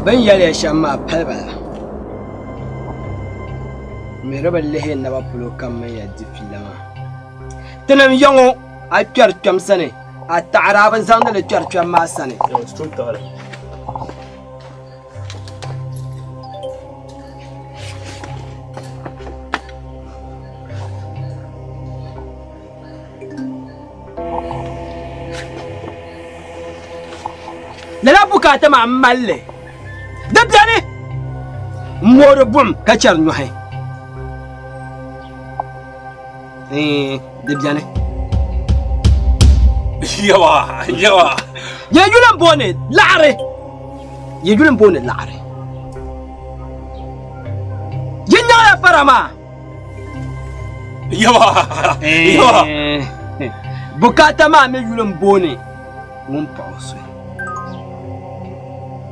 Bɛ ni yɛli ya shɛm maa pali bala. M mi di bi lihi naba polo ka m mini ya di fiila maa. Tinim ya ŋɔ, a kpɛri kpɛm sani, a taɣiri a bi zaŋdi li kpɛri kpɛm maa sani. Lala bukaata maa m mali li di beni m moori buɣim ka chɛri nyɔhi di beni Yawa yawa Yɛ yuli m booni laɣiri yɛ yuli m booni laɣiri yi nyaŋla fara maa Yawa! Yawa! Bukaata maa mi yuli m-booni ŋun paɣ o suhi.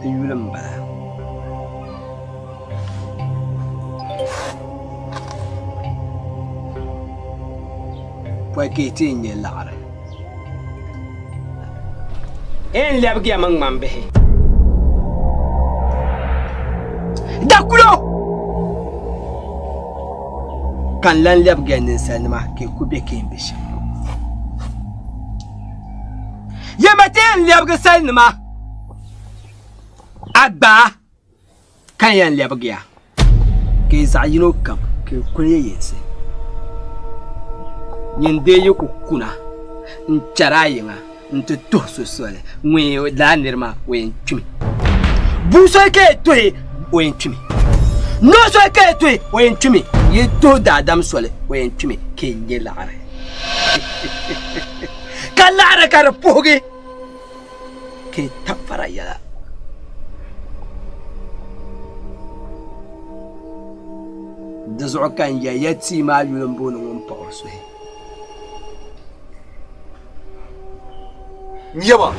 Di yuli m-bala. Pɔi ka yi ti yɛn nya liɣiri. N lɛbigiya mi ŋmambihi. Dakulo! Ka n lan lɛbigiya ninsalinima ka yi ku be ka yi ni be shɛm. Yɛma ti yɛn lɛbigi salinima a gbaa. Ka n yɛn lɛbigiya ka yi zaɣ yino kam ka yi kuli yi yinsi. Nyin dee yi ku kuna n-chɛri a yiŋa nti tuhi so soli, ŋun lala nir maa o yɛn kpimi. Bua soli ka yi tuhi, o yɛn kpimi. Noo soli ka yi tuhi, o yɛn kpimi. Yi tuhi daadam soli, o yɛn kpimi ka yi nya liɣiri. Ka liɣiri ka di puhigi. Ka yi tab fara yɛla. Di zuɣu ka n yɛli ya tia maa yuli m-booni ŋun paɣ o suhi. N yaba,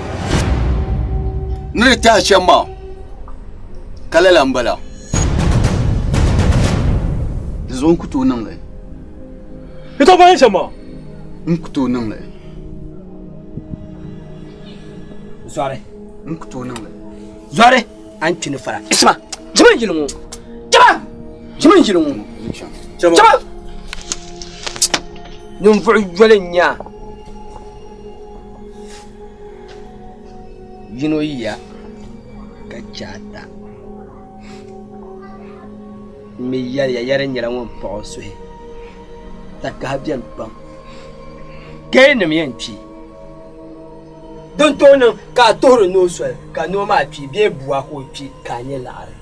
ni di tahi shɛm maa ka lala m-bala. Di zuɣu n ku tooi niŋ li. Yi tooi baŋ shɛm maa? N ku tooi niŋ li. Zɔri. N ku tooi niŋ li. Zɔri, a ni kpi ni fara. Isima, jima n-yili ŋɔ. Jima! Jima n-yili ŋɔ. Jima! Ninvuɣ yoli n-nyɛ a. Yino ya ka chɛ ata. M mi yɛliya ya di nyɛla ŋun paɣ o suhi. Takahi beni pam. Keenim yɛn kpi. Din tooi niŋ ka a tuhiri noo soli ka noo maa kpi bee bua ka o kpi ka a nya liɣiri.